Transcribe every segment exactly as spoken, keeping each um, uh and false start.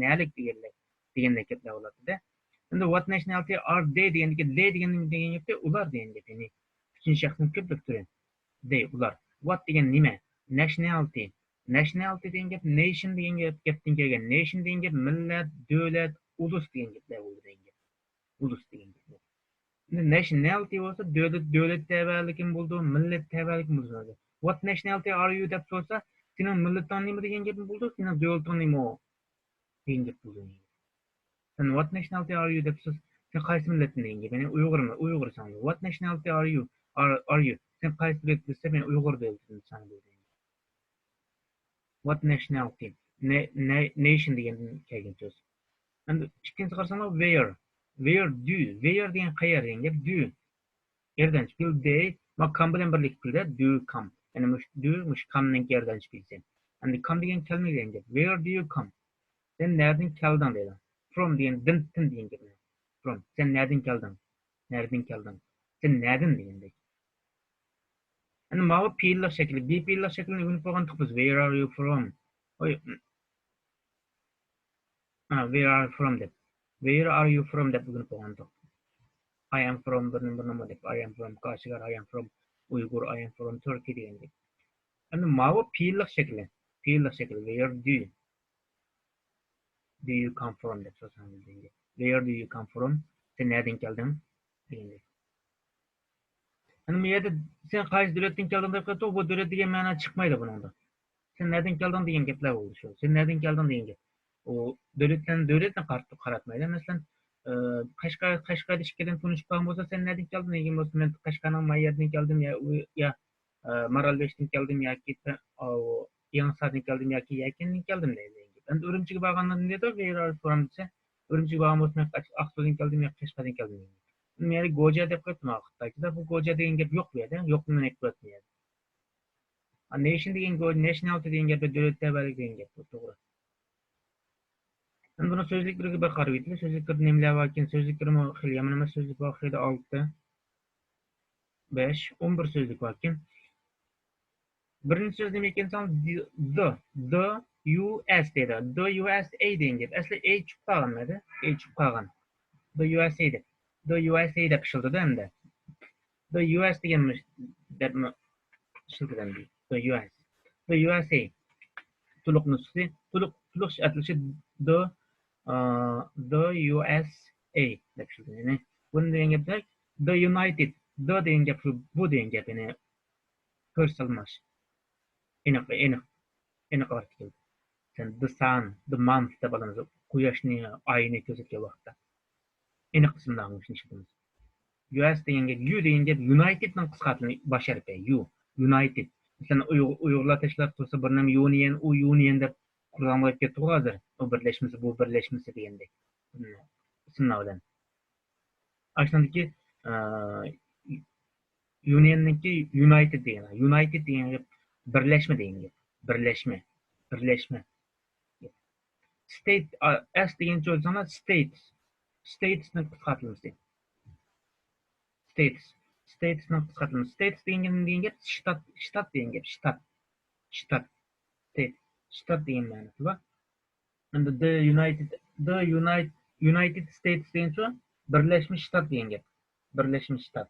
نەلىك دېگەندەك، دېگەندەك گەپلەر بولاتتى-دە. ئەمدى what nationality are they دېگەندىكى they دېگەن، دېگەن گەپتە ئۇلار دېگەن گەپ، يەنى ئۈچىنچى شەخسنىڭ كۆپلۈك تۈرى. They، ئۇلار. What دېگەن نېمە؟ Nationality. Nationality دېگەن گەپ nation دېگەن گەپ، گەپتىن كەلگەن. Nation دېگەن گەپ مىللەت، دۆلەت، ئۇلۇس دېگەن گەپلەر بولىدۇ دېگەن گەپ. ئۇلۇس دېگەن گەپ. Nationality بولسا دۆلەت، دۆلەت تەۋەلىكىمۇ بولىدۇ، مىللەت تەۋەلىكىمۇ بولىدۇ. What nationality are you دەپ سورىسا، سېنىڭ مىللىتىڭ نېمە دېگەن گەپمۇ بولىدۇ، سېنىڭ دۆلىتىڭ نېمە دېگەن گەپ بولىدۇ. سەن what nationality are you دەپ سورىسا، سەن قايسى مىللەتتىن دېگەن گەپ، يەنى ئۇيغۇرمۇ، ئۇيغۇرسەن. What nationality are you؟ Are, are you؟ سەن قايسى دۆلەتتىن دېسە، مەن ئۇيغۇر دۆلىتىدىن دېگەن گەپ. What nationality؟ نە-، نە-، nation دېگەندىن كەلگەن سۆز. ئەمدى ئىككىنچىسى قارىساڭلار، where. Where do؟ Where دېگەن قەيەر دېگەن گەپ، do. ياردەمچى پېئىل they، ما come بىلەن بىرلىكتە كېلىدۇ، do come. يەنى مۇش do، مۇش come نىڭكى ياردەمچى پېئىلى. ئەمدى come دېگەن كەلمىگەن گەپ. Where do you come؟ سەن نەدىن كەلدىڭ دەيدۇ. From دېگەن دىن، تىن دېگەن گەپ. From. سەن نەدىن كەلدىڭ؟ نەدىن كەلدىڭ؟ سەن نەدىن دېگەندەك. ئەنە ماۋۇ پېئىللىق شەكلى، بى پېئىللىق شەكلىنى ئۆگىنىپ بولغانتۇق بىز. Where are you from؟ ئوي، ھا، where are you from دەپ. Where are you from دەپ ئۆگىنىپ بولغانتۇق. I am from بىر نېمە، بىر نېمە دەپ. I am from كاشغەر، I am from ئۇيغۇر، I am from Turkey دېگەندەك. ئەمدى ماۋۇ پېئىللىق شەكلى. پېئىللىق شەكلى. Where do you؟ Do you come from دەپ سورىساڭىز دېگەن گەپ. Where do you come from؟ سەن نەدىن كەلدىڭ؟ دېگەن گەپ. ئەنە بۇ يەردە سەن قايسى دۆلەتتىن كەلدىڭ دەپ قويۇپتۇ، بۇ دۆلەت دېگەن مەنا چىقمايدۇ بۇنىڭدا. سەن نەدىن كەلدىڭ دېگەن گەپلەر بولىدۇ شۇ. سەن نەدىن كەلدىڭ دېگەن گەپ. ئۇ دۆلەتلەرنى دۆلەتنى قارىتىپ قاراتمايدۇ. مەسىلەن، ئى، قەشقەر، قەشقەردە ئىككىدىن تونۇشۇپ قالغان بولسا، سەن نەدىن كەلدىڭ دېگەن بولسا، مەن قەشقەرنىڭ ما يەردىن كەلدىم يا، ئۇ، يا، ئى، مارالبېشتىن كەلدىم ياكى، ئى، ئاۋۇ، يېڭىساردىن كەلدىم ياكى يەكەندىن كەلدىم دەيدۇ. ئەمدى ئۈرۈمچىگە بارغاندا نېمە دەيدۇ؟ Where are you from دېسە، ئۈرۈمچىگە بارغان بولسا، مەن ئاق-، ئاقسۇدىن كەلدىم ياكى قەشقەردىن كەلدىم دەيدۇ. يەنى گوجيا دەپ قويۇپتۇ ماڭا خىتايچىدا. بۇ گوجيا دېگەن گەپ يوق بۇ يەردە. يوقنى نېمە قىلىۋاتىدۇ يەردە. نېشن دېگەن گو-، نېشنالىتى دېگەن گەپ، دۆلەت تەۋەلىك دېگەن گەپ بۇ، توغرا. ئەمدى بۇنىڭ سۆزلۈكلىرىگە بىر قاراپ ئۆتىلى. سۆزلۈكلىرىدە نېمىلەر باركىن؟ سۆزلۈكلىرىمۇ خېلى يامان ئەمەس سۆزلۈك بار، خېلى ئالتە، بەش، ئون بىر سۆزلۈك باركىن. بىرىنچى سۆز نېمە ئىكەن دېسەڭ، the، the، the U S دەيدۇ. The U S A دېگەن گەپ. ئەسلى A چۈشۈپ قالغان مەدە؟ A چۈشۈپ قالغان. The U S A دەپ. The U S A دەپ ئىشلىتىدۇ ئەمدى. The U S دېگەن مۇش-، دەپمۇ ئىشلىتىدۇ ئەمدى. The U S. The U S A. تولۇق نۇسخىسى، تولۇق، تولۇق ئاتىلىشى the، ئا، the U S A دەپ ئىشلىتىدۇ. يەنى بۇنى دېگەن گەپتە، the United، the دېگەن گەپ شۇ، بۇ دېگەن گەپ، يەنى كۆرسەتمەش. ئېنىق، ئېنىق، ئېنىق ئارتىكىل. سەن the sun، the month دەپ ئالىمىز، قۇياشنى، ئاينى كۆرسەتكەن ۋاقىتتا. ئېنىق ئىسىملارنى شۇنى ئىشلىتىمىز. U S دېگەن گەپ، U دېگەن گەپ United نىڭ قىسقارتىلغان باش ھەرپى، U، United. مەسىلەن، ئۇيغۇر، ئۇيغۇرلار تەشكىلات قۇرسا، بىر نېمە يۇنىيەن، ئۇ يۇنىيەن دەپ قۇرغان بولۇپ كېتىدىغۇ ھازىر. ئۇ بىرلەشمىسى، بۇ بىرلەشمىسى دېگەندەك ئىسىملار بىلەن. ئاشۇندىكى، ئە، يۇنىيەننىڭكى يۇنايتېد دېگەن، يۇنايتېد دېگەن گەپ بىرلەشمە دېگەن گەپ. بىرلەشمە. بىرلەشمە. ستېيت، ئا، S دېگەنچە ئويلىساڭلار، ستېيتس. ستېيتسنىڭ قىسقارتىلمىسى. ستېيتس. ستېيتسنىڭ قىسقارتىلمىسى. ستېيتس دېگەن، دېگەن گەپ شتات، شتات دېگەن گەپ. شتات. شتات. ستېيت. شتات دېگەن مەنىسى بار. ئەمدى the United، the United، United States دېگەنچۇ، بىرلەشمە شتات دېگەن گەپ. بىرلەشمە شتات.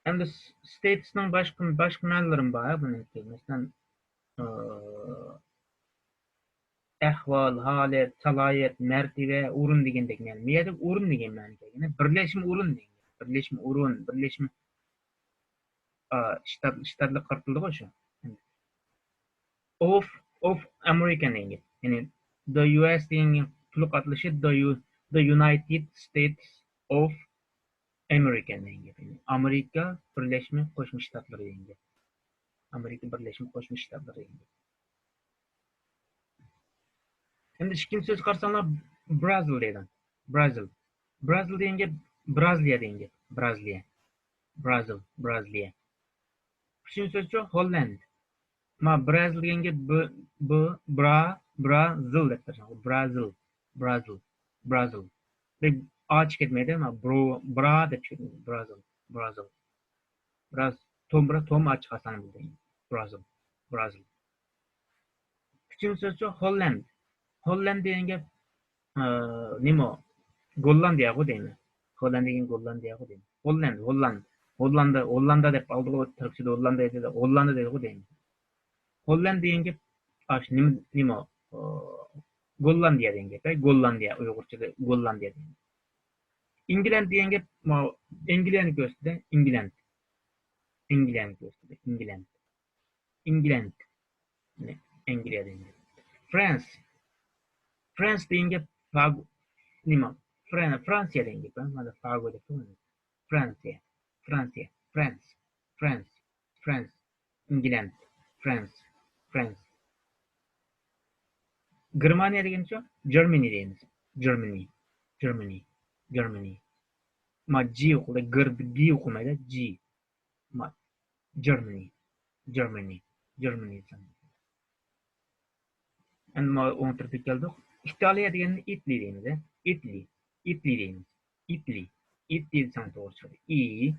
ئەمدى س-، ستېيتسنىڭ باشقا، باشقا مەنىلىرىمۇ بار بۇنىڭكى. مەسىلەن، ئى، ئەھۋال، ھالەت، سالاھىيەت، مەرتىۋە، ئورۇن دېگەندەك مەنە. بۇ يەردە ئورۇن دېگەن مەنە كەلگەن. بىرلەشمە ئورۇن دېگەن. بىرلەشمە ئورۇن، بىرلەشمە، ئا، شتات، شتاتلىق قارىتىلىدىغۇ شۇ. Of، of America دېگەن گەپ. يەنى the U S دېگەن گەپ تولۇق ئاتىلىشى the U-، the United States of America دېگەن گەپ. يەنى ئامېرىكا بىرلەشمە قوشما شتاتلىرى دېگەن گەپ. ئامېرىكا بىرلەشمە قوشما شتاتلىرى دېگەن گەپ. ئەمدى ئىككىنچى سۆز قارىساڭلار، برازىل دەيدۇ. برازىل. برازىل دېگەن گەپ، برازىلىيە دېگەن گەپ. برازىلىيە. برازىل، برازىلىيە. ئۈچىنچى سۆزچۇ، ھوللاند. ما، برازىل دېگەن گەپ، ب، ب، برا، برازىل دەپ بېرىسەن. برازىل، برازىل، برازىل. بەك ئا چىقىپ كەتمەيدۇ، ما برو، برا دەپ چىقىدۇ. برازىل، برازىل. بىراز توم، بىراز توم ئا چىقارساڭ بولدى. برازىل، برازىل. ئۈچىنچى سۆزچۇ، ھوللاند. ھوللاند دېگەن گەپ، ئە، نېمە؟ گوللاندىيەغۇ دەيمەن. ھوللاند دېگەن گوللاندىيەغۇ دەيمەن. ھوللاند، ھوللاند. ھوللاندا، ھوللاندا دەپ ئالدىغۇ، تۈركچىدە ھوللاندا دەيدۇ، ھوللاندا دەيدىغۇ دەيمەن. ھوللاند دېگەن گەپ، ئاش، نېمە، نېمە؟ ئە، گوللاندىيە دېگەن گەپ، ئە، گوللاندىيە، ئۇيغۇرچىدا گوللاندىيە دېگەن. ئىنگلەند دېگەن گەپ، ماۋۇ ئەنگلىيەنى كۆرسىتىدۇ، ئىنگلەند. ئەنگلىيەنى كۆرسىتىدۇ، ئىنگلەند. ئىنگلەند. ئەنگلىيە دېگەن گەپ. فرانس. فرانس دېگەن گەپ، فاگ-، نېمە؟ فران-، فرانسىيە دېگەن گەپ، ھە؟ مانا فاگو دەپ قويغان. فرانسىيە. فرانسىيە. فرانس. فرانس. فرانس. ئىنگلەند. فرانس. فرانس. گېرمانىيە دېگەنچۇ؟ جېرمىنى دەيمىز. جېرمىنى. جېرمىنى. جېرمىنى. ما جى ئوقۇلدى. گېر، گى ئوقۇلمايدۇ. جى. ما، جېرمىنى. جېرمىنى. جېرمىنى دېسەم. ئەمدى ما ئوڭ تەرەپكە كەلدۇق. ئىتالىيە دېگەننى ئىتلى دەيمىز، ھە؟ ئىتلى. ئىتلى دەيمىز. ئىتلى. ئىتلى دېسەڭ توغرا چىقىدۇ. ئى،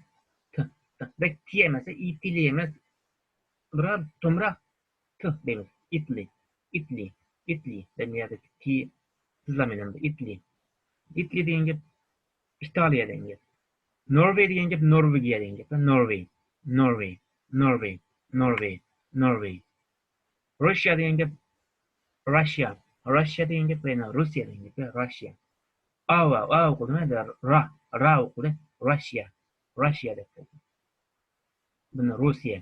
ت، ت. بەك تى ئەمەس، ئىتلى ئەمەس. بىرار تومراق ت دەيمىز. ئىتلى. ئىتلى. ئىتلى. دەپ يەردە تى تىزلانمايدۇ. ئىتلى. ئىتلى دېگەن گەپ ئىتالىيە دېگەن گەپ. نورۋېي دېگەن گەپ نورۋېگىيە دېگەن گەپ. نورۋېي. نورۋېي. نورۋېي. نورۋېي. نورۋېي. روسىيە دېگەن گەپ راشىيا. راشىيا دېگەن گەپ يەنە روسىيە دېگەن گەپ، راشىيا. ئا، ئا، ئا ئوقۇلدى، را، را ئوقۇلدى. راشىيا. راشىيا دەپ ئوقۇلدى. بۇنى روسىيە.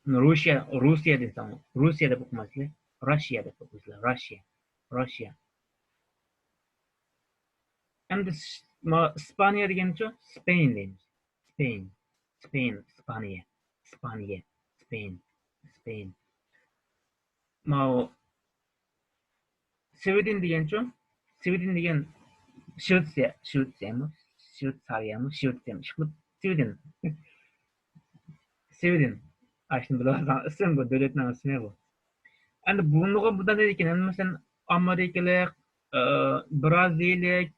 بۇنى روسىيە، روسىيە دېسەڭ، روسىيە دەپ ئوقۇمايسىلەر. راشىيا دەپ ئوقۇيسىلەر. راشىيا. راشىيا. ئەمدى س-، ما-، ئىسپانىيە دېگەنچۇ؟ سپەين دەيمىز. سپەين. سپەين. ئىسپانىيە. ئىسپانىيە. سپەين. سپەين. ماۋۇ سۋېدېن دېگەنچۇ؟ سۋېدېن دېگەن شۋېتسىيە، شۋېتسىيەمۇ؟ شۋېتسارىيەمۇ؟ شۋېتسىيەمۇ؟ ئىشقىلىپ سۋېدېن. سۋېدېن. ئاشۇنى بىلىۋالساڭ، ئىسىم بۇ، دۆلەتنىڭ ئىسمى بۇ. ئەمدى بۇنىڭغا بۇنداق دەيدىكەن، ئەمدى مەسىلەن، ئامېرىكىلىق، ئە، بىرازىلىيىلىك،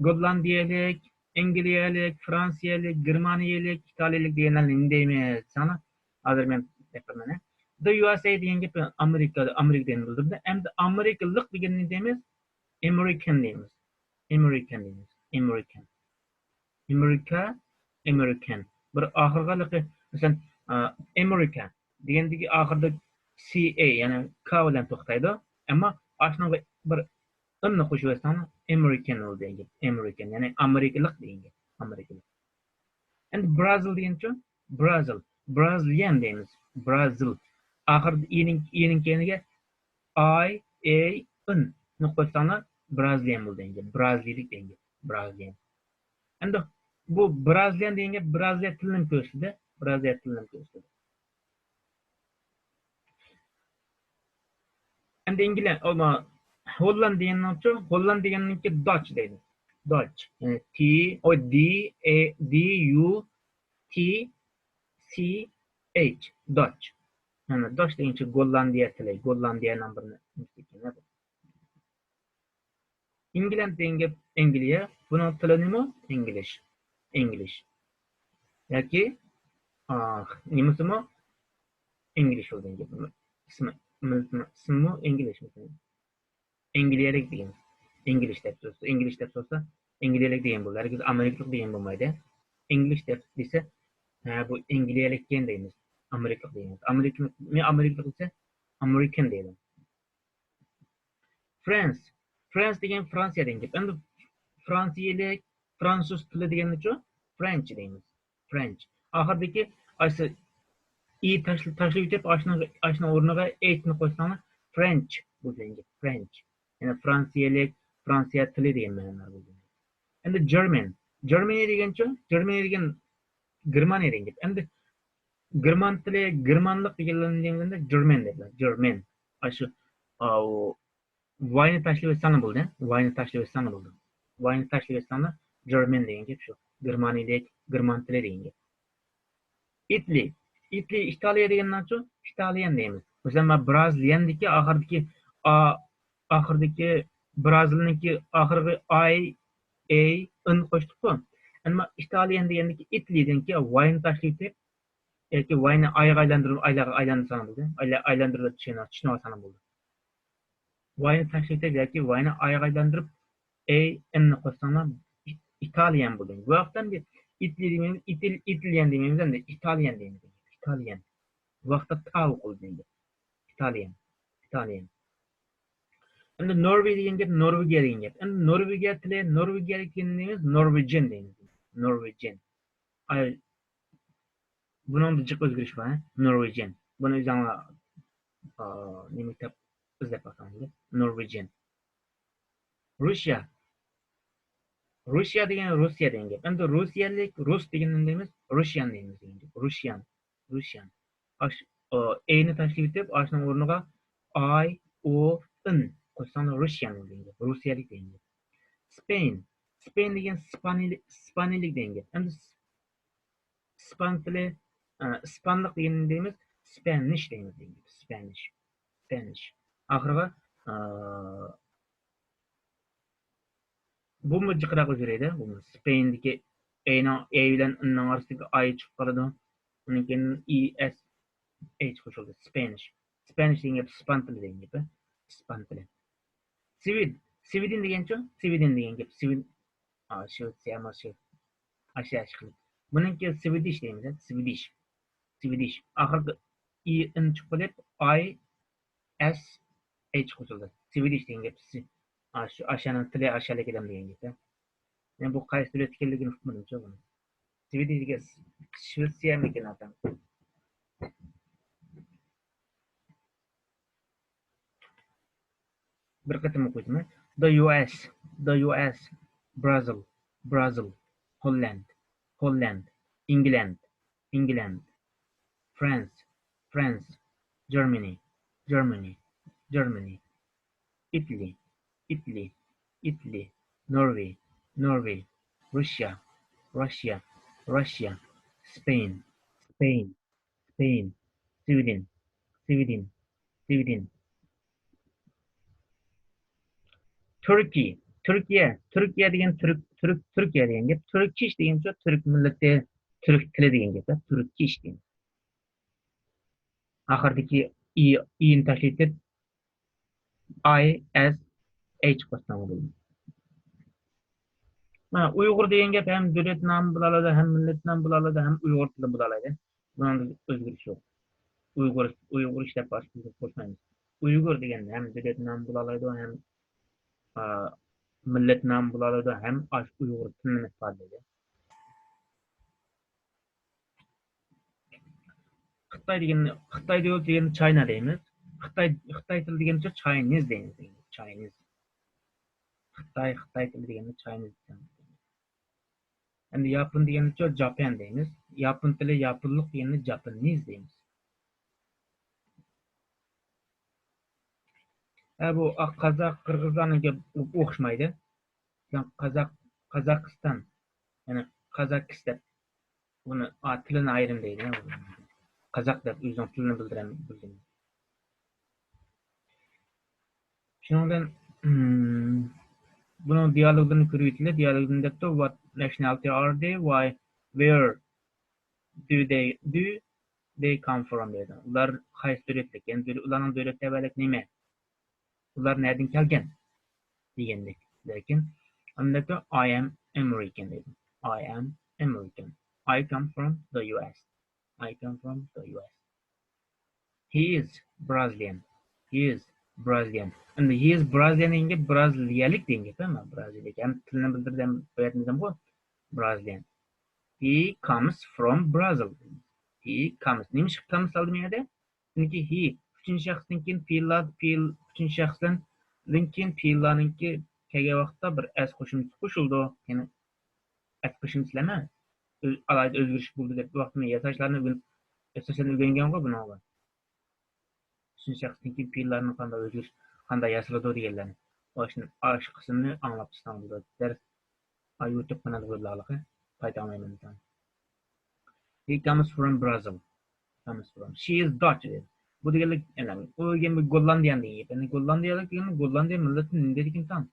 گوللاندىيەلىك، ئەنگلىيەلىك، فرانسىيەلىك، گېرمانىيەلىك، ئىتالىيەلىك دېگەنلەرنى نېمە دەيمىز دېسەڭلار، ھازىر مەن دەپ بېرىمەن. The U S A دېگەن گەپ ئامېرىكا، ئامېرىكا دېگەننى بىلدۈردى. ئەمدى ئامېرىكىلىق دېگەننى دەيمىز، ئامېرىكان دەيمىز. ئامېرىكان دەيمىز. ئامېرىكان. ئامېرىكا، ئامېرىكان. بىر ئاخىرغا ھېلىقى، مەسىلەن، ئا، ئامېرىكا دېگەندىكى ئاخىرىدا سى ئەي، يەنى كا بىلەن توختايدۇ. ئەمما ئاشۇنىڭغا بىر ئىننى قوشۇۋەتسەڭلار، ئامېرىكان بولىدۇ دېگەن گەپ. ئامېرىكان، يەنى ئامېرىكىلىق دېگەن گەپ. ئامېرىكىلىق. ئەمدى برازىل دېگەنچۇ؟ برازىل. برازىلىيەن دەيمىز. برازىل. ئاخىرىدا ئىنىڭ، ئىنىڭ كەينىگە ئاي، ئەي، ئىن نى قوشساڭلار، برازىلىيەن بولىدۇ دېگەن گەپ. برازىلىيىلىك دېگەن گەپ. برازىلىيەن. ئەمدى بۇ برازىلىيەن دېگەن گەپ برازىلىيە تىلىنىمۇ كۆرسىتىدۇ. برازىلىيە تىلىنىمۇ كۆرسىتىدۇ. ئەمدى ئىنگلىيە، ئاما، ھوللاند دېگەننىڭچۇ؟ ھوللاند دېگەننىڭكى داچ دەيدۇ. داچ. يەنى تى، ئو، دى، ئې، دى، يۇ، تى، سى، ئېيچ. داچ. يەنى داچ دېگەنچە گوللاندىيە تىلى. گوللاندىيەنىڭ بىر نېمىسى ئىكەن. ئىنگلەند دېگەن گەپ ئەنگلىيە، بۇنىڭ تىلى نېمە؟ ئىنگلىش. ئىنگلىش. ياكى، ئا، نېمىسىمۇ؟ ئىنگلىش بولغان گەپ. ئىسمى، مىللىتىمۇ، ئىسمىمۇ ئىنگلىش. ئەنگلىيەلىك دېگەن. ئىنگلىش دەپ سورىسا، ئىنگلىش دەپ سورىسا، ئەنگلىيەلىك دېگەن بولىدۇ. ھەرگىز ئامېرىكىلىق دېگەن بولمايدۇ. ئىنگلىش دەپ دېسە، ھە، بۇ ئەنگلىيەلىككەن دەيمىز. ئامېرىكىلىق دېگەن. ئامېرىكىلىق، مەن ئامېرىكىلىق دېسە، ئامېرىكان دەيدۇ. فرانس. فرانس دېگەن فرانسىيە دېگەن گەپ. ئەمدى فرانسىيەلىك، فرانسۇز تىلى دېگەننىچۇ؟ فرەنچ دەيمىز. فرەنچ. ئاخىرىدىكى ئاشۇ ئى تاشلا-، تاشلىۋېتىپ، ئاشۇنىڭ، ئاشۇنىڭ ئورنىغا ئېيچنى قوشساڭلار، فرەنچ بولىدۇ دېگەن گەپ. فرەنچ. يەنى فرانسىيەلىك، فرانسىيە تىلى دېگەن مەنىلەر بولىدۇ. ئەمدى جېرمەن. جېرمىنى دېگەنچۇ؟ جېرمىنى دېگەن گېرمانىيە دېگەن گەپ. ئەمدى گېرمان تىلى، گېرمانلىق دېگەنلەرنى دېگەندە جېرمەن دەيدۇ. جېرمەن. ئاشۇ، ئاۋۇ، ۋاينى تاشلىۋەتسەڭلار بولدى. ۋاينى تاشلىۋەتسەڭلار بولدى. ۋاينى تاشلىۋەتسەڭلار، جېرمەن دېگەن گەپ شۇ. گېرمانىيەلىك، گېرمان تىلى دېگەن گەپ. ئىتلى. ئىتلى، ئىتالىيە دېگەندىنچۇ؟ ئىتالىيەن دەيمىز. مەسىلەن، مانا برازىلىيەندىكى ئاخىرىدىكى ئا، ئاخىرىدىكى برازىلنىڭكى ئاخىرىغى ئاي، ئەي، ئىن قوشتۇققۇ. ئەمما ئىتالىيەن دېگەندىكى ئىتلىدىن كېيىن ۋاينى تاشلىۋېتىپ، ياكى ۋاينى ئايغا ئايلاندۇرۇپ، ئايلارغا ئايلاندۇرساڭ بولدى. ئايلا-، ئايلاندۇرۇپ چۈشىنىۋ-، چۈشىنىۋالساڭ بولدى. ۋاينى تاشلىۋېتىپ ياكى ۋاينى ئايغا ئايلاندۇرۇپ، ئەي، ئىننى قوشساڭلار، ئىت-، ئىتالىيەن بولدى. بۇ ۋاقىتتا ئەمدى ئىتلى دېمەيمىز، ئىتىل-، ئىتلىيەن دېمەيمىز، ئەمدى ئىتالىيەن دەيمىز. ئىتالىيەن. بۇ ۋاقىتتا تا ئوقۇلدى ئەمدى. ئىتالىيەن. ئىتالىيەن. ئەمدى نورۋېي دېگەن گەپ، نورۋېگىيە دېگەن گەپ. ئەمدى نورۋېگىيە تىلى، نورۋېگىيەلىك دېگەننى دەيمىز، نورۋېجىيەن دەيمىز. نورۋېجىيەن. ئاي، بۇنىڭدا جىق ئۆزگىرىش بار، ھە؟ نورۋېجىيەن. بۇنى ئۆزۈڭلار، ئا، نېمە كىتاب ئىزدەپ باقساڭلار. نورۋېجىيەن. روسىيە. روسىيە دېگەن روسىيە دېگەن گەپ. ئەمدى روسىيەلىك، رۇس دېگەننى دەيمىز، روسىيەن دەيمىز دېگەن گەپ. روسىيەن. روسىيەن. ئاش-، ئو، ئەينى تاشلىۋېتىپ، ئاشنىڭ ئورنىغا ئاي، ئو، ئىن قوشساڭلار روسىيەن دېگەن گەپ. روسىيەلىك دېگەن گەپ. سپەين. سپەين دېگەن سپانىيلىك، سپانىيلىك دېگەن گەپ. ئەمدى س-، ئىسپان تىلى، ئە، ئىسپانلىق دېگەننى دەيمىز، سپەنىش دەيمىز، دەيمىز. سپەنىش. سپەنىش. ئاخىرىغا، ئە، بۇمۇ جىقراق ئۆزگىرىدۇ. بۇمۇ سپەيندىكى ئەينىڭ، ئەي بىلەن ئىننىڭ ئارىسىدىكى ئاي چىقىپ قالىدۇ. ئۇنىڭ كېيىن ئى ئەس ئەيچ قوشۇلدى. سپەنىش. سپەنىش دېگەن گەپ ئىسپان تىلى دېگەن گەپ. ئىسپان تىلى. سۋىد. سۋىدىن دېگەنچۇ؟ سۋىدىن دېگەن گەپ. سۋىد. ئا، شۋېتسىيە، مانا شۇ. ئاشۇ، ئاشۇ قىلىپ. بۇنىڭكى سۋىدىش دەيمىز، سۋىدىش. سۋىدىش. ئاخىرىدا ئى ئىن چىقىپ قېلىپ، ئاي ئەس ئەيچ قوشۇلدى. سۋىدىش دېگەن گەپ. سى-، ئاشۇ، ئاشۇنىڭ تىلى ئاشۇلىك ئادەم دېگەن گەپ. مەن بۇ قايسى دۆلەت ئىكەنلىكىنى ئۇقمىدىمچۇ بۇنى. سۋىدىش دېگەن شۋېتسىيەمىكىن ئاتام. بىر قېتىم ئوقۇيسىز. The U S, the U S, Brazil, Brazil, Holland, Holland, England, England, France, France, Germany, Germany, Germany, Italy, Italy, Italy, Norway, Norway, Russia, Russia, Russia, Spain, Spain, Spain, Sweden, Sweden, Sweden. Turkey, تۈركىيە، تۈركىيە دېگەن تۈرك، تۈرك، تۈركىيە دېگەن گەپ. تۈركىش دېگەنچە تۈرك مىللىتى، تۈرك تىلى دېگەن گەپ. تۈركىش دېگەن. ئاخىرىدىكى ئى، ئىنى تاشلىۋېتىپ، ئاي ئەس ئەيچ قوشساڭ بولىدۇ. مانا، ئۇيغۇر دېگەن گەپ ھەم دۆلەت نامى بولالايدۇ، ھەم مىللەت نامى بولالايدۇ، ھەم ئۇيغۇر تىلى بولالايدۇ. بۇنىڭدا ئۆزگىرىش يوق. ئۇيغۇر، ئۇيغۇر ئىشلەپ قوشمايمىز. ئۇيغۇر دېگەن ھەم دۆلەت نامى بولالايدۇ، ھەم، ئا، مىللەت نامى بولالايدۇ، ھەم ئاشۇ ئۇيغۇر تىلىنى ئىپادىلەيدۇ. خىتاي دېگەن، خىتاي دۆلىتى دېگەندە چاينا دەيمىز. خىتاي، خىتاي تىلى دېگەندە چاينىز دەيمىز. چاينىز. خىتاي، خىتاي تىلى دېگەندە چاينىز دەيمىز. ئەمدى ياپون دېگەندىچۇ جاپان دەيمىز. ياپون تىلى، ياپونلۇق دېگەندە جاپانىز دەيمىز. ھە، بۇ قازاق، قىرغىزلارنىڭكى ئوخشىمايدۇ. مەسىلەن، قازاق، قازاقىستان، يەنى قازاكىس دەپ، بۇنى، ئا، تىلىنى ئايرىم دەيدۇ. قازاق دەپ ئۆزىنىڭ تىلىنى بىلدۈرەم-، بىلدۈرمەيدۇ. شۇنىڭ بىلەن، ئىم، بۇنىڭ دىيالوگىنى كۆرۈۋېتىلى. دىيالوگىنى دەپتۇ، What nationality are they? Why, where do they, do they come from دەيدۇ. ئۇلار قايسى دۆلەتلىك؟ يەنى دۆل-، ئۇلارنىڭ دۆلەت تەۋەلىكى نېمە؟ ئۇلار نەدىن كەلگەن؟ دېگەندەك. لېكىن، ئاندىن كېيىن، I am American دەيدۇ. I am American. I come from the U S. I come from the U S. He is Brazilian. He is Brazilian. ئەمدى he is Brazilian دېگەن گەپ بىرازىلىيەلىك دېگەن گەپ، ئەمما بىرازىلىيەلىك. ھەم تىلنى بىلدۈردى، ھەم بىرازىلىيەن. He comes from Brazil. He comes. نېمىشقا comes سالدىم يەنە؟ چۈنكى he ئۈچىنچى شەخستىن كېيىن پېئىللار، پېئىل، ئۈچىنچى شەخستىن كېيىن پېئىللارنىڭكى كەلگەن ۋاقىتتا بىر s قوشۇمچىسى قوشۇلىدۇ. يەنى s قوشۇمچىسى ئەمەس. ئۆز-، ئالاھىدە ئۆزگىرىش بولدى دەپ بۇ ۋاقىتتا مەن ياساشلارنى ئۆگىنىپ، ئاساسەن ئۆگەنگەنغۇ بۇنىڭغا. ئۈچىنچى شەخستىن كېيىن پېئىللارنىڭ قانداق ئۆزگىرىش، قانداق ياسىلىدۇ دېگەنلەرنى. ئاشۇ، ئاشۇ قىسىمنى ئاڭلاپ چىقساڭ بولىدۇ. دەرس، ئا، يۇتۇب قانالغا بېرىلارلىقى. قايتا ئاڭلايمەن دېسەڭ. He comes from Brazil. Comes from. She is Dutch. بۇ دېگەنلىك، يەنى، ئۇ دېگەن بىر گوللاندىيەن دېگەن گەپ. يەنى گوللاندىيەلىك دېگەن گوللاندىيە مىللىتى نېمە دەيدىكىن تاڭ؟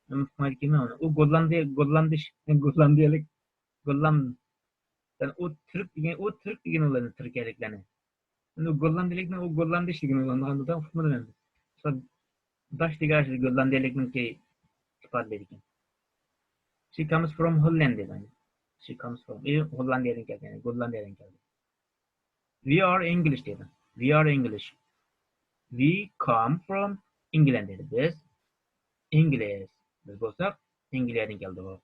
ئۇقمايدىكەنمەن ئۇنى. ئۇ گوللاندىيە، گوللاندىش، گوللاندىيەلىك، گوللاند-، يەنى ئۇ تۈرك دېگەن، ئۇ تۈرك دېگەن ئۇلارنى، تۈركىيەلىكلەرنى. ئۇ گوللاندىيەلىكنى ئۇ گوللاندىش دېگەن ئۇلارنى ئاڭلىدىم، ئۇقمىدىم ئەمدى. داش دېگەن شۇ گوللاندىيەلىكنىڭكى ئىپادىلەيدىكەن. She comes from Holland دەيدۇ. She comes from، ئى، گوللاندىيەدىن كەلگەن، گوللاندىيەدىن كەلگەن. We are English دەيدۇ. We are English. We come from England دەيدۇ. بىز ئىنگلىز. بىز بولساق ئەنگلىيەدىن كەلدۇق.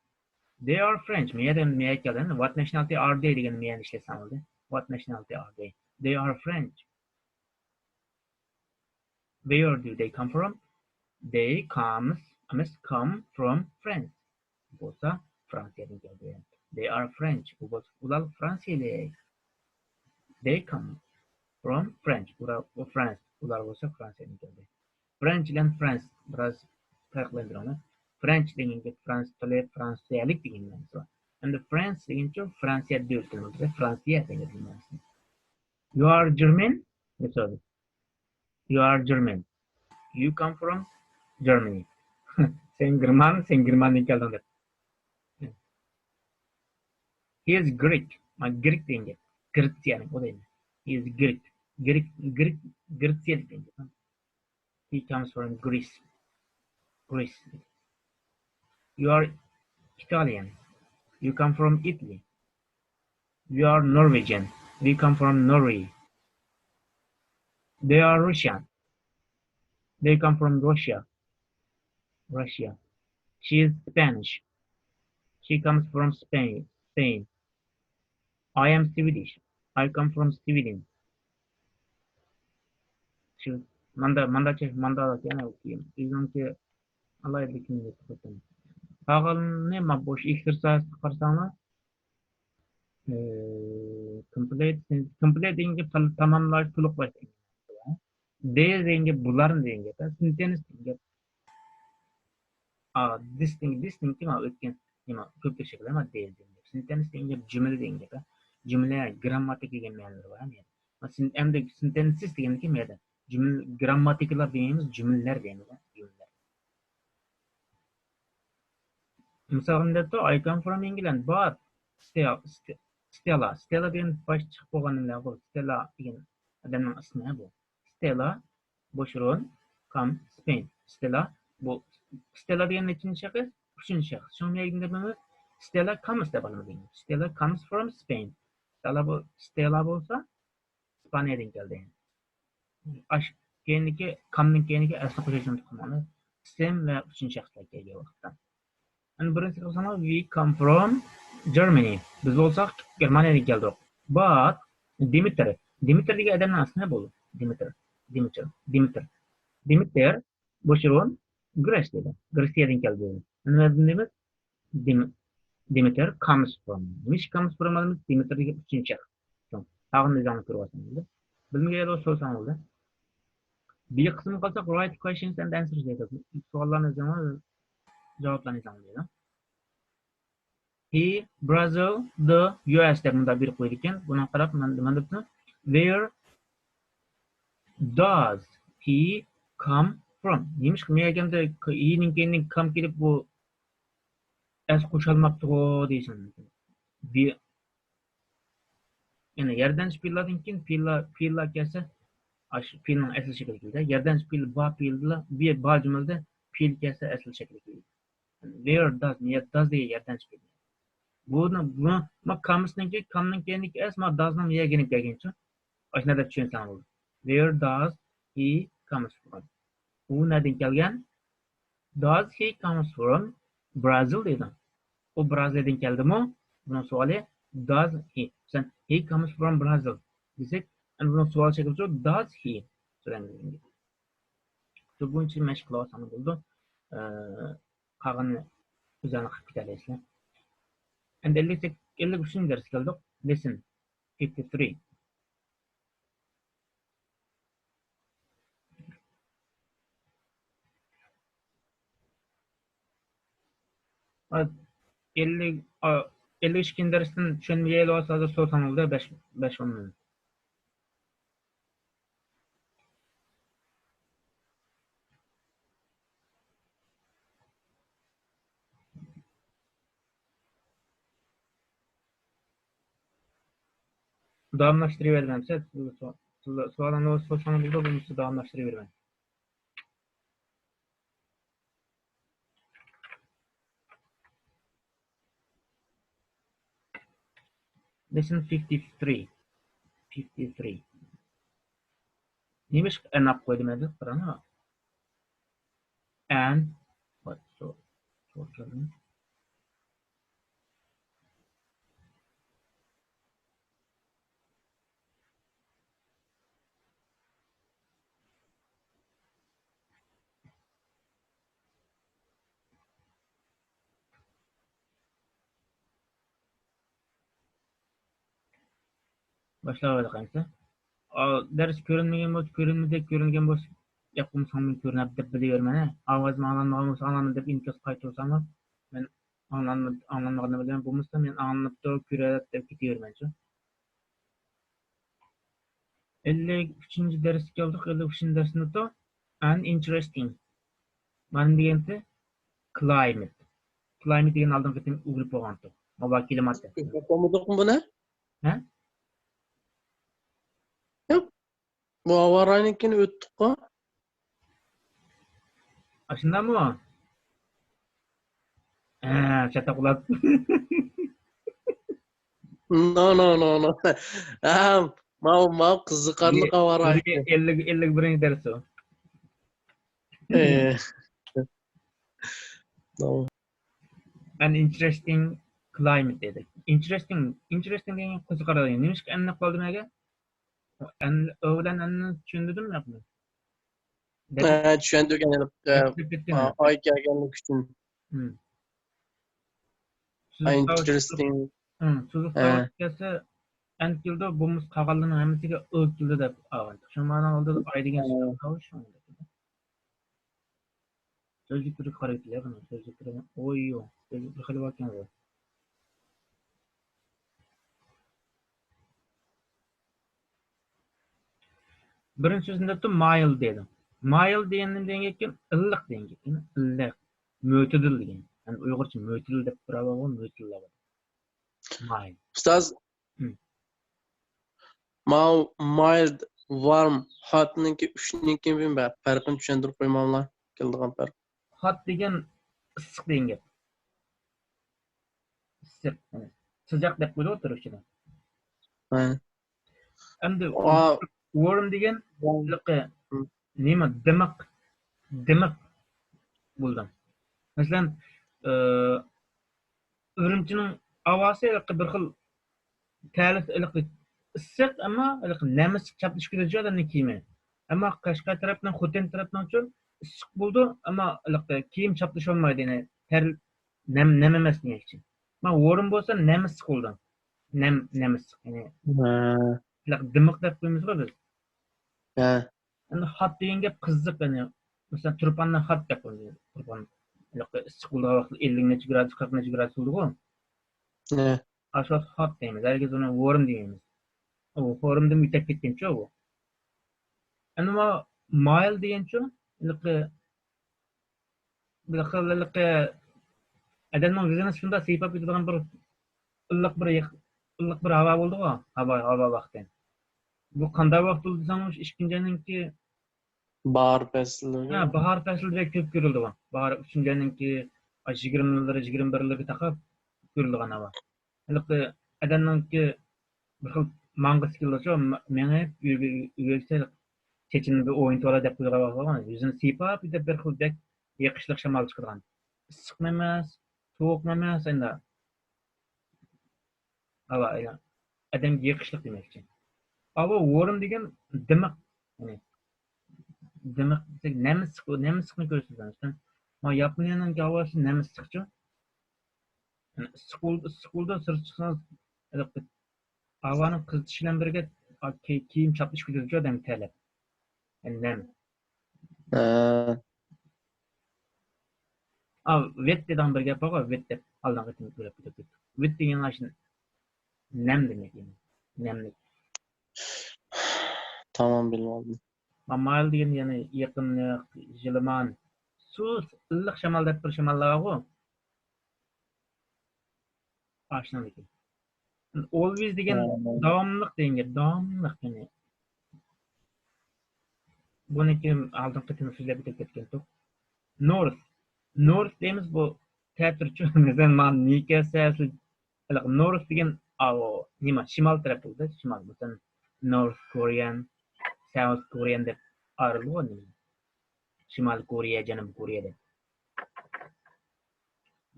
They are French. مەيەدىن، مەيەگە كەلدى. What nationality are they دېگەن مەيەنى ئىشلەتسەڭ بولدى. What nationality are they? They are French. Where do they come from? They comes، ئەمەس، come from France. بولسا فرانسىيەدىن كەلدى. They are French. ئۇ بولسا، ئۇلار فرانسىيەلىك. They come from French. ئۇلار، ئۇ فرانس، ئۇلار بولسا فرانسىيەدىن كەلدى. فرېنچ بىلەن فرانس بىراز پەرقلەندۈرۈڭلار. فرېنچ دېگەن گەپ فرانس تىلى، فرانسىيەلىك دېگەن مەنىسى بار. ئەمدى فرانس دېگەنچۇ فرانسىيە دۆلىتىنى بىلدۈرسە، فرانسىيە دېگەن مەنىسى. You are German؟ دەپ سورىدى. You are German. You come from Germany. سەن گېرمان، سەن گېرماندىن كەلدىڭ دەپ. He is Greek. ما گرېك دېگەن گەپ. گرېتسىيەنىڭ ئۇ دەيمەن. He is Greek. گرېك، گرېك، گرېتسىيەلىك دېگەن گەپ. He comes from Greece. Greece. You are Italian. You come from Italy. You are Norwegian. We come from Norway. They are Russian. They come from Russia. Russia. She is Spanish. She comes from Spain. Spain. I am Swedish. I come from Sweden. شۇ ماندا، ماندا چەك، ماندا يەنە ئۆزىنىڭكى ئالاھىدىلىكىنى يېتىپ قالدىم. قالغىنىنى ما بوش ئېكسېرسايزغا قارىساڭلار، ئى، كومپلېت، كومپلېت دېگەن گەپ تال-، تاماملاش، تولۇقلاش دېگەن. دېيز دېگەن گەپ بۇلارنى دېگەن گەپ. سېنتېنس دېگەن گەپ. ئا، دېيز دېگەن، دېيز دېگەن گەپ ئۆتكەن، نېمە، كۆپلۈك شەكىل ئەمەس، دېيز دېگەن گەپ. سېنتېنس دېگەن گەپ جۈملە دېگەن گەپ. جۈملە، گىرامماتىكا دېگەن مەنىلىرى بار. مەسىلەن، ئەمدى سېنتېنسىس دېگەندىكىن مەيدە جۈملە، گىرامماتىكىلار دېگىنىمىز جۈملىلەر دېگەن گەپ، جۈملىلەر. مىسالغا دەپتۇ، I come from England, but Stella، Ste-، Stella، Stella دېگەن باش چىقىپ بولغان نېمىلەر بۇ. Stella دېگەن ئادەمنىڭ ئىسمى بۇ. Stella، بوش ئورۇن، come، Spain. Stella، بۇ، Stella دېگەن نەچچىنچى شەخس؟ ئۈچىنچى شەخس. شۇڭا مەيگىن دەپ، Stella comes دەپ ئالىمىز دېگەن. Stella comes from Spain. Stella بۇ، Stella بولسا ئىسپانىيەدىن كەلدى. ئاش، كېيىندىكى، كامدىن كېيىندىكى ئەسلى قوشۇلۇشنى ئۇنتۇپ قالماڭلار. ئىسىم ۋە ئۈچىنچى شەخسلەر كەلگەن ۋاقىتتا. ئەمدى بىرىنچىسى قىلساڭلار، we come from Germany. بىز بولساق گېرمانىيەدىن كەلدۇق. But دىمىتىر. دىمىتىر دېگەن ئادەمنىڭ ئىسمى بۇ. دىمىتىر. دىمىتىر. دىمىتىر. دىمىتىر، بوش ئورۇن، گرېس دەيدۇ. گرېتسىيەدىن كەلدى. نېمە دەيمىز؟ دىم-، دىمىتىر comes from. نېمىشقا comes from دېمىز؟ دىمىتىر دېگەن ئۈچىنچى شەخس. قالغىنىنى ئۆزۈڭلار كۆرۈۋالساڭلار. بىلمىگەن يەردە سورىساڭلار. بى قىسمىغا قالساق، write questions and answers دەيدۇ. سوئاللارنى يېزىڭلار، جاۋابلارنى يېزىڭلار دەيدۇ. He, Brazil, the U S دەپ مۇنداق بېرىپ قويىدىكەن. بۇنىڭغا قاراپ مەن، مەن دەپتۇ. Where does he come from? نېمىشقا مەيەگەندە he نىڭ كەينىدىن come كېلىپ بۇ ئەس قوشالماپتىغۇ دەيسەن. بى-، يەنى ياردەمچى پېئىللاردىن كېيىن پېئىللار، پېئىللار كەلسە، ئاشۇ پېئىلنىڭ ئەسلى شەكلى كېلىدۇ. ياردەمچى پېئىل بار پېئىلدىلا، بى-، بار جۈملىدە پېئىل كەلسە ئەسلى شەكلى كېلىدۇ. Where does، نىيە does دېگەن ياردەمچى پېئىل. بۇنى، بۇ، ما comes نىڭكى، come نىڭ كەينىدىكى ئەس، ما does نىڭ مەيەگە يېنىپ كەلگەنچۇ. ئاشۇنداق دەپ چۈشەنسەڭ بولىدۇ. Where does he comes from? ئۇ نەدىن كەلگەن؟ Does he comes from Brazil دېدىڭ. ئۇ برازىلىيەدىن كەلدىمۇ؟ بۇنىڭ سوئالى does he. سەن he comes from Brazil دېسەك، ئەمدى بۇنىڭ سوئال شەكلىچۇ does he؟ سۆزلەنگەن. شۇ بويىچە مەشىق قىلىۋالساڭ بولىدۇ. ئە، قالغىنىنى ئۆزۈڭلار قىلىپ كېتەلەيسىلەر. ئەمدى ئەللىك، ئەللىك ئۈچىنچى دەرسكە كەلدۇق. Lesson fifty three. ئەللىك، ئەللىك ئىككىنچى دەرستىن چۈشەنمىگەيلا بولسا ھازىر سورىساڭلار بەش، بەش ئون مىنۇت. داۋاملاشتۇرۇۋەرمەمسە، سوئالىڭىزنى سورىسىڭىز بولىدۇ، بولمىسا داۋاملاشتۇرۇۋېرىمەن. Lesson fifty-three. Fifty-three. نېمىشقا ئەن ئاپ قويدۇم ئەمدى؟ قاراڭا. ئەن. باشلاۋاتىدىغان ئىكەن. ئا، دەرس كۆرۈنمىگەن بولسا، كۆرۈنمىدى، كۆرۈنگەن بولسا، ياق بولمىسا مەن كۆرۈنەپ دەپ بىلىۋېرىمەن. ئاۋازىم ئاڭلانمىغان بولسا، ئاڭلانمىدى دەپ ئىنكاس قايتۇرساڭلار، مەن ئاڭلانمىدى، ئاڭلانمىغاننى بىلىمەن، بولمىسا مەن ئاڭلىنىپتۇ، كۆرۈۋاتىدۇ دەپ كېتىۋېرىمەنچۇ. ئەللىك ئۈچىنچى دەرسكە كەلدۇق. ئەللىك ئۈچىنچى دەرسنىتۇ، ئەن ئىنتېرېستىڭ. مانا دېگەنتى كلايمېت. كلايمېت دېگەن ئالدىنقى قېتىم ئۆگىنىپ بولغانتۇق. ھاۋا كىلىماتى. ئۆگىنىپ بولمىدۇقمۇ بۇنى؟ ھە؟ ياق. بۇ ھاۋا رايىنىڭكىنى ئۆتتۇققۇ. ئاشۇنداقمۇ؟ ھە، چاتاق ئۇلاپ. No, no, no, no. ھە، ماۋۇ، ماۋۇ قىزىقارلىق ھاۋا رايى. ئەللىك، ئەللىك بىرىنچى دەرس ئۇ. ئە. No. An interesting climate دېدى. Interesting، interesting دېگەن قىزىقارلىق. نېمىشقا ئەننى قالدى مەگە؟ ئەن، ئۆ بىلەن ئەننى چۈشەندۈردۈممۇ ياقمۇ؟ ھە، چۈشەندۈرگەن، ھېلىقى، ئە، ئاي كەلگەنلىكى ئۈچۈن. ھىم. سوزۇق تاۋۇش، interesting. ھىم، سوزۇق تاۋۇش كەلسە، ئەن كېلىدۇ، بولمىسا قالغانلىرىنىڭ ھەممىسىگە ئۆ كېلىدۇ دەپ ئالغان. شۇڭا مانا ئالدىدا ئاي دېگەن سوزۇق تاۋۇش. سۆزلۈكلىرىگە قارايلى، قېنى، سۆزلۈكلىرىگە. ئويۇ، سۆزلۈكلىرى خېلى باركەن بۇ. بىرىنچى سۆزنى دەپتۇ، مايل دېدى. مايل دېگەن نېمە دېگەن گەپكەن؟ ئىللىق دېگەن گەپكەن. ئىللىق. مۆتىدىل دېگەن. يەنى ئۇيغۇرچە مۆتىدىل دەپ بىراۋ بار، مۆتىدىل دەپ. مايل. ئۇستاز، ھىم. ماۋۇ مايلد، ۋارم، ھاتنىڭكى ئۈچنىڭكى بىر پەرقىنى چۈشەندۈرۈپ قويماملا، كېلىدىغان پەرق. ھات دېگەن ئىسسىق دېگەن گەپ. ئىسسىق، يەنى سىزاق دەپ قويىدۇ تۈركچىدە. ھە. ئەمدى ۋارم دېگەن ھېلىقى نېمە، دىمىق، دىمىق بولىدۇ. مەسىلەن، ئى، ئۈرۈمچىنىڭ ھاۋاسى ھېلىقى بىر خىل تەلىس، ھېلىقى ئىسسىق، ئەمما ھېلىقى نەم ئىسسىق چاپلىشىپ كېتىدۇ ئادەمنىڭ كىيىمى. ئەمما قەشقەر تەرەپنىڭ، خوتەن تەرەپنىڭچۇ ئىسسىق بولىدۇ، ئەمما ھېلىقى كىيىم چاپلىشىۋالمايدۇ، يەنى تەر، نەم، نەم ئەمەس دېمەكچى. مانا ۋورم بولسا نەم ئىسسىق بولىدۇ. نەم، نەم ئىسسىق، يەنى ھە. ھېلىقى دىمىق دەپ قويىمىزغۇ بىز. ھە. ئەمدى ھات دېگەن گەپ قىزىق، يەنى مەسىلەن، تۇرپاننى ھات دەپ قويىمىز. تۇرپان ھېلىقى ئىسسىق بولىدىغان ۋاقىتتا ئەللىك نەچچە گرادۇس، قىرىق نەچچە گرادۇس بولىدىغۇ. ھە. ئاشۇ ۋاقىت ھات دەيمىز. ھەرگىز ئۇنى ۋورم دېمەيمىز. ئۇ ۋورمدىن ئۆتۈپ كەتكەنچۇ ئۇ. ئەمما مايل دېگەنچۇ، ھېلىقى بىر خىل ھېلىقى ئادەمنىڭ ئۆزىنى شۇنداق سىيپاپ كېتىدىغان بىر ئىللىق بىر يېق-، ئىللىق بىر ھاۋا بولىدىغۇ، ھاۋا، ھاۋا ۋاقتى. بۇ قانداق ۋاقىت بولىدۇ دېسەڭ، مۇشۇ ئىككىنچى ئاينىڭكى باھار پەسلىدە. ھە، باھار پەسلىدە بەك كۆپ كۆرۈلىدىغان. باھار ئۈچىنچى ئاينىڭكى يىگىرمىلىرى، يىگىرمە بىرلىرىگە تاقاپ كۆرۈلىدىغان ھاۋا. ھېلىقى ئادەمنىڭكى بىر خىل ماڭغۇسى كېلىدۇ، مېڭىپ يۈرگە-، يۈرسە چېچىنى بىر ئوينىتىۋالاي دەپ قويغان، يۈزىنى سىيپاپ، بىر خىل بەك يېقىشلىق شامال چىقىدىغان. ئىسسىقمۇ ئەمەس، سوغۇقمۇ ئەمەس، ئەمدى ھاۋا، ئادەمگە يېقىشلىق دېمەكچى. ئاۋۇ ۋورم دېگەن دىمىق، يەنى دىمىق دېسەك، نەم ئىسسىق، نەم ئىسسىقنى كۆرسىتىدۇ. مانا ياپونىيەنىڭ ھاۋاسى نەم ئىسسىقچۇ. يەنى ئىسسىق بول-، ئىسسىق بولىدۇ، سىرتقا چىقسىڭىز، ھاۋانىڭ قىزىتىشى بىلەن بىرگە، كىي-، كىيىم چاپلىشىپ كېتىدۇ ئادەم تەرلەپ. يەنى نەم. ھە. ئا، ۋېت دېگەن بىر گەپ بارغۇ، ۋېت دەپ ئالدىنقى قېتىم ئۆگەنگەن ئىدۇق. ۋېت دېگەن ئاشۇ نەم دېمەك، يەنى نەملىك. تامام بىلىۋالدىم. مايل دېگەن يەنى يېقىملىق، يىلىمان، سۇس، ئىللىق شامال دەپ بىر شاماللار بارغۇ. ئاشۇنىڭدىكى. ئالۋېيز دېگەن داۋاملىق دېگەن گەپ، داۋاملىق، يەنى. بۇنىڭكى ئالدىنقى قېتىم سۆزلەپ ئۆتۈپ كەتكەنتۇق. نورث. نورث دەيمىز بۇ تەتۈرچۇ. مەسىلەن، مانا نىكەسە، ھېلىقى نورث دېگەن، ئاۋۇ، نېمە، شىمال تەرەپ بولىدۇ، شىمال. مەسىلەن، نورث كورېيەن، ساوث كورېيەن دەپ ئايرىلىدۇ نېمە. شىمالىي كورېيە، جەنۇبىي كورېيە دەپ.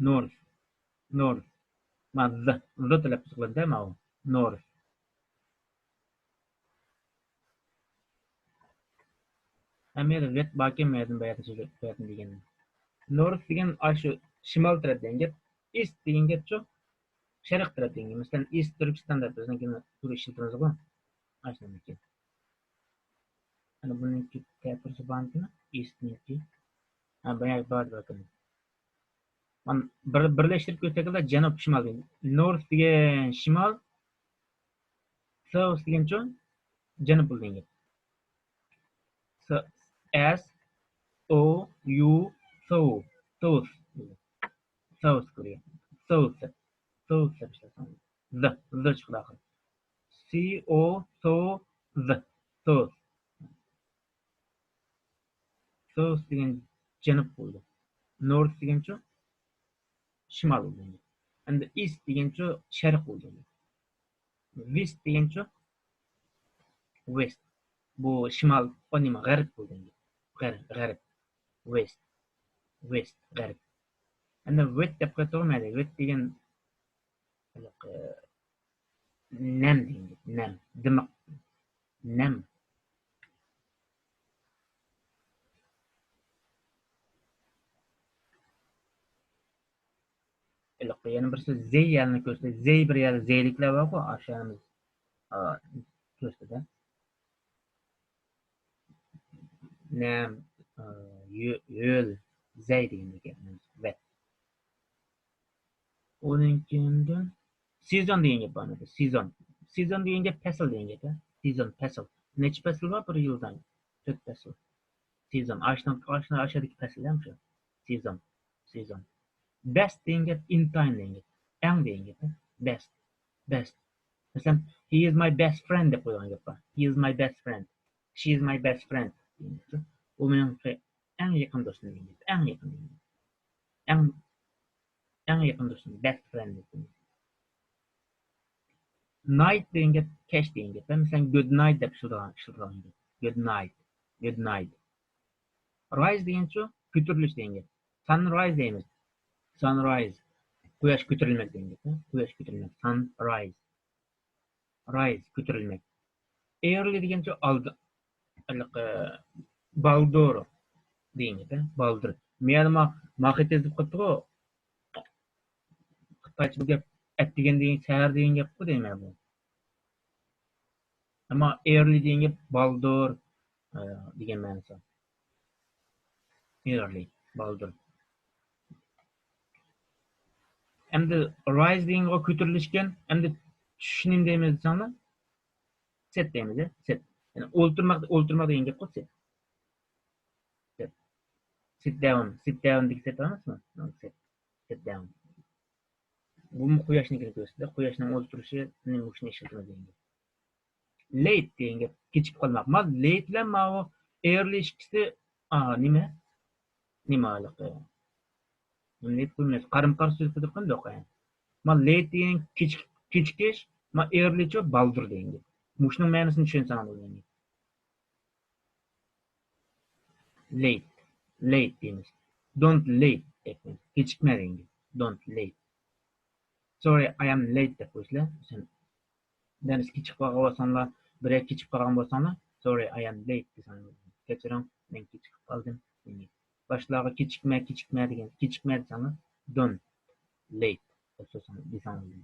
نورث، نورث. مانا ز، ز تەلەپپۇز قىلىنىدۇ ماۋۇ. نورث. ھەممە يەردە ۋېت باركەن، مەدىن باياتىن سۆزلەپ بېرىۋاتىمەن دېگەن. نورث دېگەن ئاشۇ شىمال تەرەپ دېگەن گەپ. ئىست دېگەن گەپچۇ؟ شەرق تەرەپ دېگەن گەپ. مەسىلەن، ئىست تۈركىستان دەپ بىزنىڭكىنى ئىشلىتىمىزغۇ. ئاشۇنىڭكى. ئەنە بۇنىڭكى تەتۈرسى بارمىكىن؟ ئىستنىڭكى. ھە، بايا بار، بار. مانا بىر، بىرلەشتۈرۈپ كۆرسەكلا، جەنۇب، شىمال دېگەن. نورث دېگەن شىمال، ساوث دېگەنچۇ؟ جەنۇب بولىدۇ دېگەن گەپ. س، ئەس، ئو، يۇ، سو، سوث. ساوث كورېيە. سوث. سوث دەپ ئىشلەتسەڭ. ز، ز چىقىدۇ ئاخىرى. سى، ئو، سو، ز. سوث. ساوث دېگەن جەنۇب بولىدۇ. نورث دېگەنچۇ؟ شىمال بولىدۇ. ئەمدى ئىست دېگەنچۇ؟ شەرق بولىدۇ. ۋېست دېگەنچۇ؟ ۋېست. بۇ شىمال، ئۇ نېمە، غەرب بولىدۇ. غەرب، غەرب. ۋېست. ۋېست، غەرب. ئەمدى ۋېت دەپ قويۇپتۇغۇ مەيلى. ۋېت دېگەن ھېلىقى نەم دېگەن گەپ، نەم، دىمىق، نەم. ھېلىقى يەنە بىرسى زەي يەرنى كۆرسىتىدۇ. زەي بىر يەردە زەيلىكلەر بارغۇ، ئاشۇ يەرنى، ئا، كۆرسىتىدۇ. نەم، ئا، يۆ-، ھۆل، زەي دېگەن گەپ، ۋەت. ئۇنىڭ كېيىندىن سېزون دېگەن گەپ بار، سېزون. سېزون دېگەن گەپ پەسىل دېگەن گەپ، ھە؟ سېزون، پەسىل. نەچچە پەسىل بار بىر يىلدا؟ تۆت پەسىل. سېزون. ئاشۇنىڭ، ئاشۇنىڭ ئاشۇدىكى پەسىل، ھە، شۇ. سېزون، سېزون. بەست دېگەن گەپ ئىن تايم دېگەن گەپ. ئەڭ دېگەن گەپ، ھە؟ بەست، بەست. مەسىلەن، he is my best friend دەپ قويغان گەپ بار. He is my best friend. She is my best friend. ئۇ مېنىڭ ئەڭ يېقىن دوستۇم دېگەن گەپ. ئەڭ يېقىن دېگەن گەپ. ئەڭ، ئەڭ يېقىن دوستۇم، best friend دېگەن. نايت دېگەن گەپ كەچ دېگەن گەپ. مەسىلەن، گۇد نايت دەپ ئىشلىتىدىغان، ئىشلىتىدىغان گەپ. گۇد نايت. گۇد نايت. رايز دېگەنچۇ؟ كۆتۈرۈلۈش دېگەن گەپ. سانرايز دەيمىز. سانرايز. قۇياش كۆتۈرۈلمەك دېگەن گەپ. قۇياش كۆتۈرۈلمەك. سانرايز. رايز، كۆتۈرۈلمەك. ئېرلى دېگەنچە ئالدى، ھېلىقى، بالدۇر دېگەن گەپ، ھە؟ بالدۇر. مېيەنما ماخېتى يېزىپ قويۇپتىغۇ. خىتايچە بۇ گەپ ئەتىگەن دېگەن، سەھەر دېگەن گەپقۇ دەيمەن بۇ. ئەمما ئېرلى دېگەن گەپ بالدۇر، ئە، دېگەن مەنىسى. ئېرلى، بالدۇر. ئەمدى رايز دېگەنگە كۆتۈرۈلۈشكەن. ئەمدى چۈش نېمە دەيمىز دېسەڭلار؟ سېت دەيمىز، يا؟ سېت. يەنى ئولتۇرماق، ئولتۇرماق دېگەن گەپقۇ، سېت. سېت. سىت داۋن، سىت داۋن دېگەن سېت ئەمەسمۇ؟ سېت. سىت داۋن. بۇمۇ قۇياشنىڭكىنى كۆرسىتىدۇ. قۇياشنىڭ ئولتۇرۇشى، مۇشۇنى ئىشلىتىمىز دېگەن گەپ. لەيت دېگەن گەپ كېچىكىپ قالماق. مانا لەيت بىلەن ماۋۇ ئېرلى ئىككىسى، ئا، نېمە؟ نېمە ھېلىقى؟ نېمە دەپ قويىمىز؟ قارىمۇ قارشى سۆز قىلدۇق قىلدۇق. مانا لەيت دېگەن كېچىك-، كېچىكىش، مانا ئېرلىچۇ بالدۇر دېگەن گەپ. مۇشۇنىڭ مەنىسىنى چۈشەنسەڭلار بولىدۇ. لەيت، لەيت دەيمىز. دونت لەيت دەپ قويىمىز. كېچىكمە دېگەن گەپ. دونت لەيت. سورى، ئاي ئەم لەيت دەپ قويىسىلەر. مەسىلەن، دەرسكە كېچىكىپ قالغان بولساڭلار، بىرەر كېچىكىپ قالغان بولساڭلار، سورى، ئاي ئەم لەيت دېسەڭلار. كەچۈرۈڭ، مەن كېچىكىپ قالدىم. باشقىلارغا كېچىكمە، كېچىكمە دېگەن، كېچىكمە دېسەڭلار، دونت لەيت دەپ سورىساڭلار، دېسەڭلار.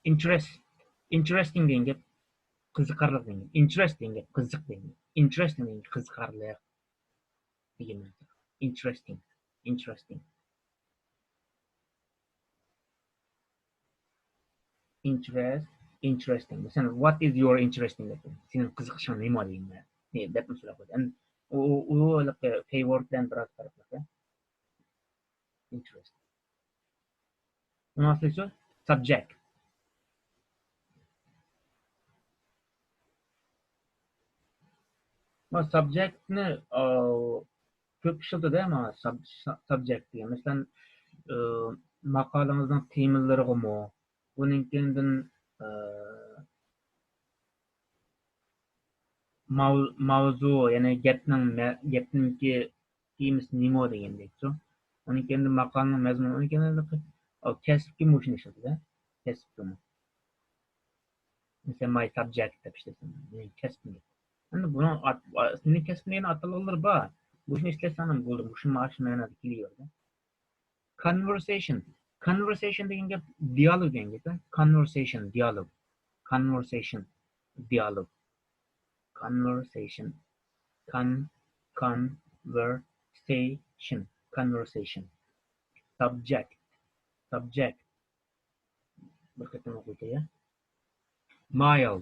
ئىنتېرېست، ئىنتېرېستىڭ دېگەن گەپ قىزىقارلىق دېگەن گەپ. ئىنتېرېست دېگەن گەپ قىزىق دېگەن گەپ. ئىنتېرېستىڭ دېگەن گەپ قىزىقارلىق دېگەن مەنىدە. ئىنتېرېستىڭ، ئىنتېرېستىڭ. ئىنتېرېست، ئىنتېرېستىڭ. مەسىلەن، what is your interesting دەپ، سېنىڭ قىزىقىشىڭ نېمە دېگەن مەنە. نېمە دەپمۇ سوراپ قويدى. ئەمدى ئۇ، ئۇ، ئۇ ھېلىقى فېيۋورد بىلەن بىراز پەرقلىق. ئىنتېرېست. ئۇنىڭ ئاستىدىكى سۇ سابجېكت. ما سابجېكتنى كۆپ ئىشلىتىدۇ، ما سابجېكت دېگەن. مەسىلەن، ماقالىڭىزنىڭ تېمىلىرىغىمۇ، ئۇنىڭ كېيىندىن ماۋزۇ، يەنى گەپنىڭ، گەپنىڭكى تېمىسى نېمە دېگەندەكچۇ. ئۇنىڭ كېيىندىن ماقالىنىڭ مەزمۇنى، ئۇنىڭ كېيىندىن كەسىپكە مۇشۇنى ئىشلىتىدۇ. كەسىپكىمۇ. مەسىلەن، ماي سابجېكت دەپ ئىشلەتسەم، مېنىڭ كەسپىم. ئەمدى بۇنىڭ ئات-، ئا-، مېنىڭ كەسپىم دېگەن ئاتالغۇلىرى بار. مۇشۇنى ئىشلەتسەڭ بولدى، مۇشۇ مانا شۇ مەنىدە كېلىۋېرىدۇ. كونۋېرسېيشن. كونۋېرسېيشن دېگەن گەپ دىئالوگ دېگەن گەپ. كونۋېرسېيشن، دىئالوگ. كونۋېرسېيشن، دىئالوگ. كونۋېرسېيشن. كون، كونۋېرسېيشن. كونۋېرسېيشن. سابجېكت. سابجېكت. بىر قېتىم ئوقۇيتەي. مايل،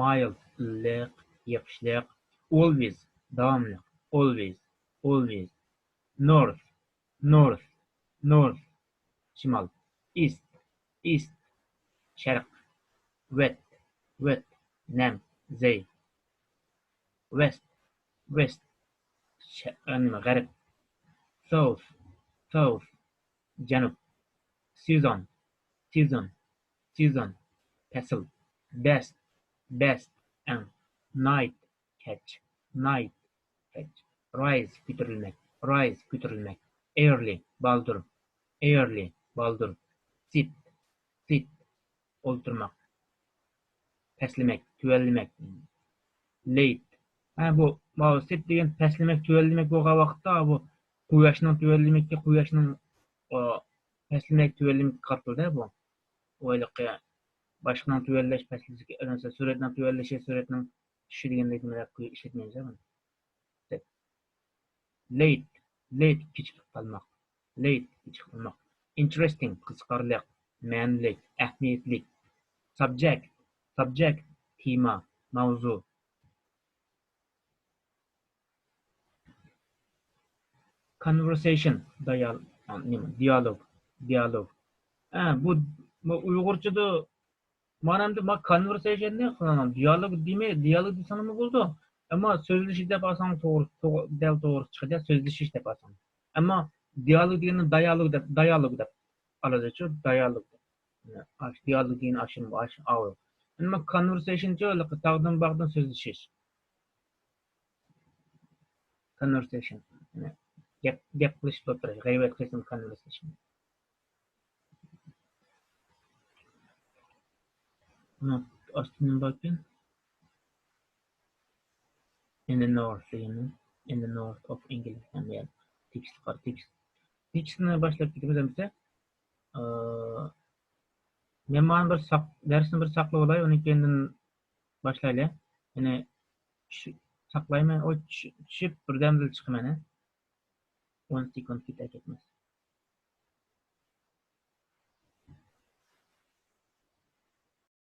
مايل، ئىللىق، يېقىشلىق. ئولۋېيز، داۋاملىق. ئولۋېيز، ئولۋېيز. نورث، نورث، نورث، شىمال. ئىست، ئىست، شەرق. ۋېت، ۋېت، نەم، زەي. ۋېست، ۋېست، شە-، نېمە، غەرب. ساوث، ساوث، جەنۇب. سېزون، سېزون، سېزون، پەسىل. بېست، بېست، ئەڭ. نايت، كەچ. نايت، كەچ. رايز، كۆتۈرۈلمەك. رايز، كۆتۈرۈلمەك. ئېرلى، بالدۇر. ئېرلى، بالدۇر. سىت، سىت، ئولتۇرماق. پەسلىمەك، تۆۋەنلىمەك. لېيت. ھە، بۇ، ماۋۇ سىت دېگەن پەسلىمەك، تۆۋەنلىمەك بولغان ۋاقىتتا، بۇ قۇياشنىڭ تۆۋەنلىمەككە، قۇياشنىڭ، ئا، پەسلىمەك، تۆۋەنلىمەككە قارىتىلىدۇ بۇ. ئۇ ھېلىقى باشقىنىڭ تۆۋەنلەش پەسلىگە، مەسىلەن، سۈرەتنىڭ تۆۋەنلىشى، سۈرەتنىڭ چۈشى دېگەندەك نېمىلەر ئىشلەتمەيمىز بۇنى. لېيت، لېيت، كېچىكىپ قالماق. لېيت، كېچىكىپ قالماق. ئىنتېرېستىڭ، قىزىقارلىق، مەنىلىك، ئەھمىيەتلىك. سابجېكت، سابجېكت، تېما، ماۋزۇ. كونۋېرسېيشن، دايال-، نېمە، دىئالوگ، دىئالوگ. ھە، بۇ، بۇ ئۇيغۇرچىدا مانا ئەمدى ما كونۋېرسېيشننى، دىئالوگ دېمەي، دىئالوگ دېسەڭمۇ بولىدۇ. ئەمما سۆزلىشىش دەپ ئالساڭ توغرا، توغرا، دەل توغرا چىقىدۇ، سۆزلىشىش دەپ ئالساڭ. ئەمما دىئالوگ دېگەننى دايالوگ دەپ، دايالوگ دەپ ئالىدۇچۇ، دايالوگ دەپ. ئاش-، دىئالوگ دېگەن ئاشۇ، ئاشۇ ئاۋۇ. ئەمما كونۋېرسېيشنچۇ، ھېلىقى تاغدىن باغدىن سۆزلىشىش. كونۋېرسېيشن. گەپ، گەپ قىلىشىپ ئولتۇرۇش، غەيۋەت قىلسۇن كونۋېرسېيشن. بۇنىڭ ئاستىدا نېمە باركەن؟ In the north دېگەن، in the north of England. ھەممە يەر تېكىستكە قارا، تېكىست. تېكىستنى باشلاپ كېتىمىز ئەمىسە. ئى، مەن مانا بىر ساق-، دەرسنى بىر ساقلىۋالاي، ئۇنىڭ كېيىندىن باشلايلى. يەنى چۈش-، ساقلايمەن، ئۇ چۈش-، چۈشۈپ بىردەمدىلا چىقىمەن، ھە. ئون سېكۇنت كېتەر كەتمەس.